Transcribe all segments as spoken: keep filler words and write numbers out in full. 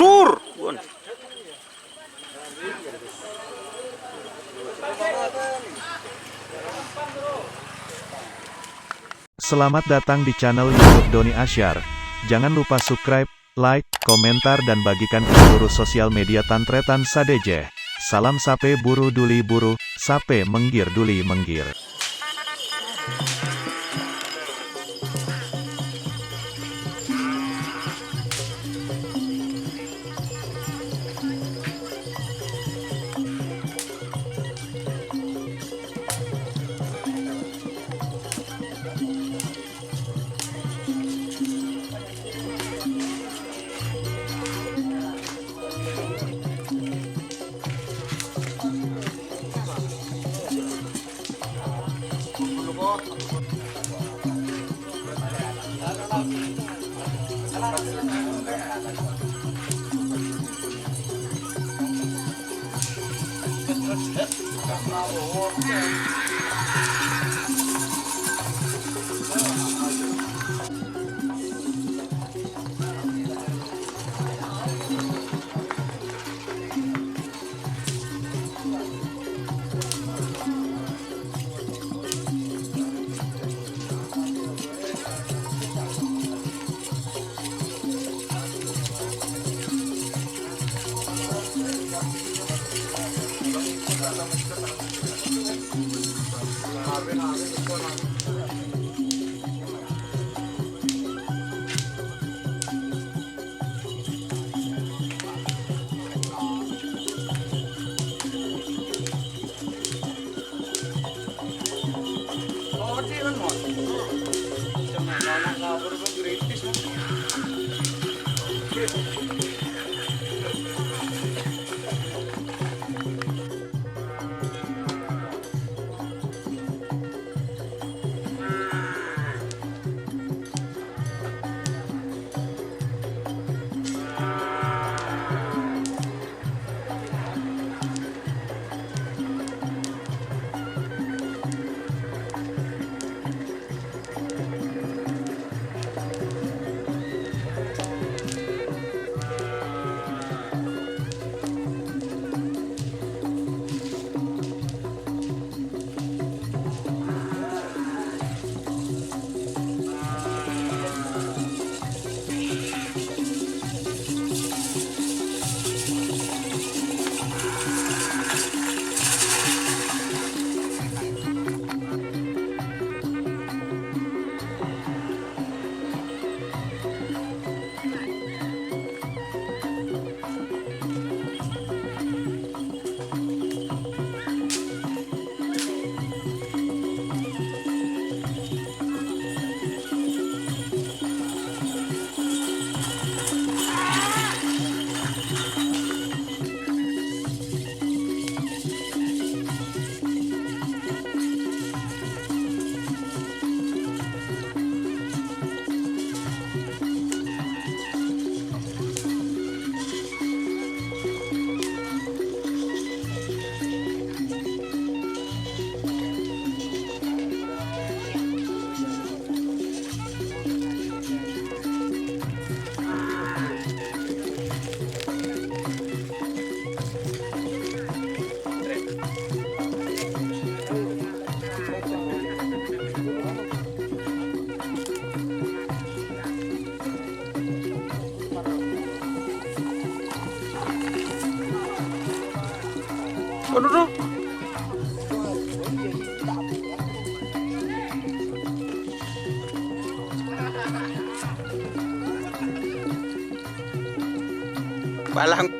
Tur! Pon. Selamat datang di channel YouTube Doni Asyar. Jangan lupa subscribe, like, komentar, dan bagikan ke seluruh sosial media tan-tarètan sadhâjâ. Salam sapè buru dhuli buru, sapè mèngghir dhuli mèngghir. Aduh, duh. Balang.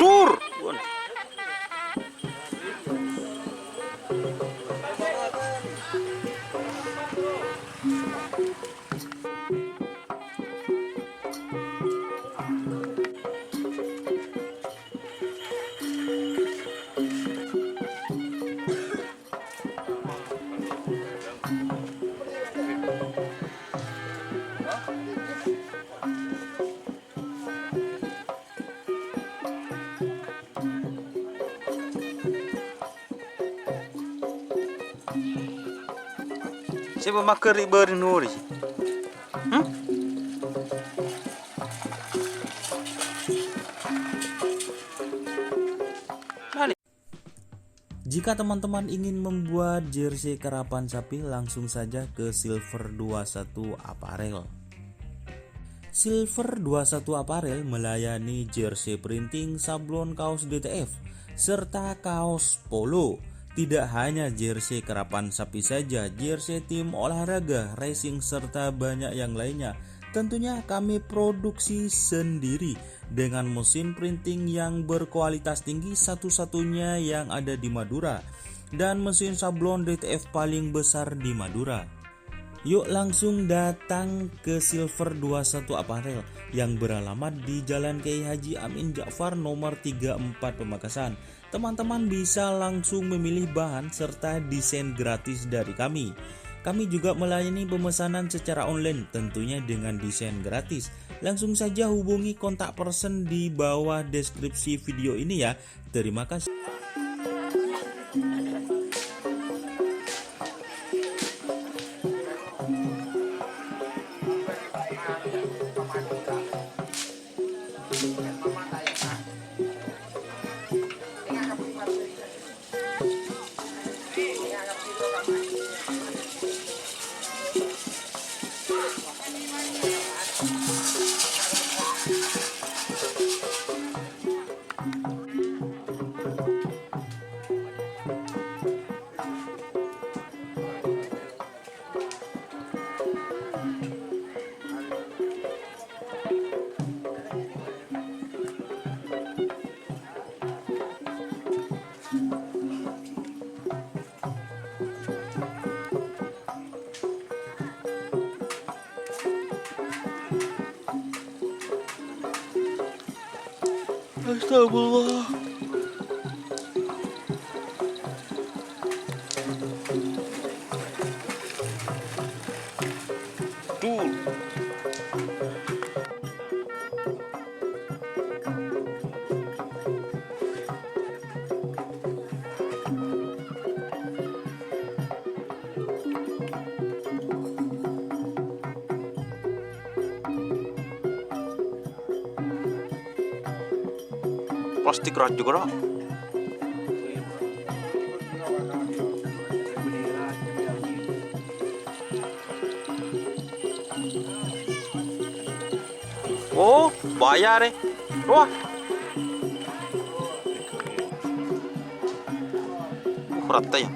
Tur! Sè pamager è bâreng nori. Hmm? Jika teman-teman ingin membuat jersey karapan sapi, langsung saja ke Silver dua satu Apparel. Silver dua satu Apparel melayani jersey printing, sablon kaos D T F, serta kaos polo. Tidak hanya jersey karapan sapi saja, jersey tim olahraga, racing, serta banyak yang lainnya. Tentunya kami produksi sendiri dengan mesin printing yang berkualitas tinggi, satu-satunya yang ada di Madura, dan mesin sablon D T F paling besar di Madura. Yuk langsung datang ke Silver dua satu Apparel yang beralamat di Jalan Kiai Haji Amin Ja'far nomor tiga empat Pamekasan. Teman-teman bisa langsung memilih bahan serta desain gratis dari kami. Kami juga melayani pemesanan secara online, tentunya dengan desain gratis. Langsung saja hubungi kontak person di bawah deskripsi video ini ya. Terima kasih. Astagfirullah. Tuh. Plastik rajik ora. Oh, bayar eh. Wah. Uh, rata ya.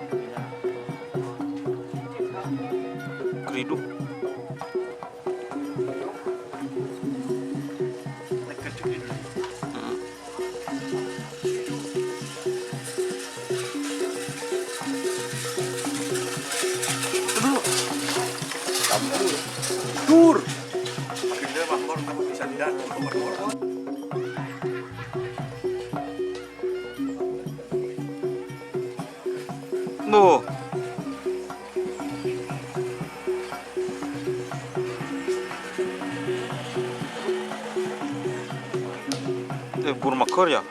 Iduh. Dur. Loh. Eh, buru magher, ya?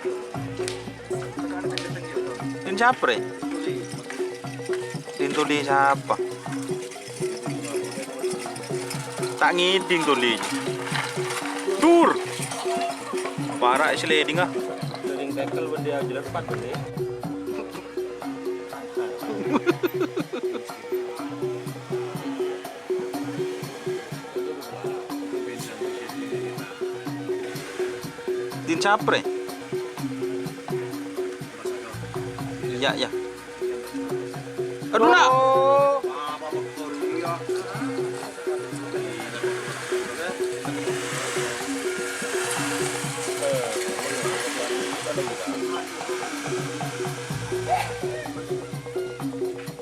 Din sapa, rè? Din tolè sapa? Ta' ngèdhing tolè. Dur! Para' sliding, ah. Sliding tackle bân dia jelas pat bân dia. Din sapa, rè? Iyâ, iyâ. Aduh, na'.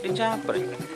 Din sapa, rè?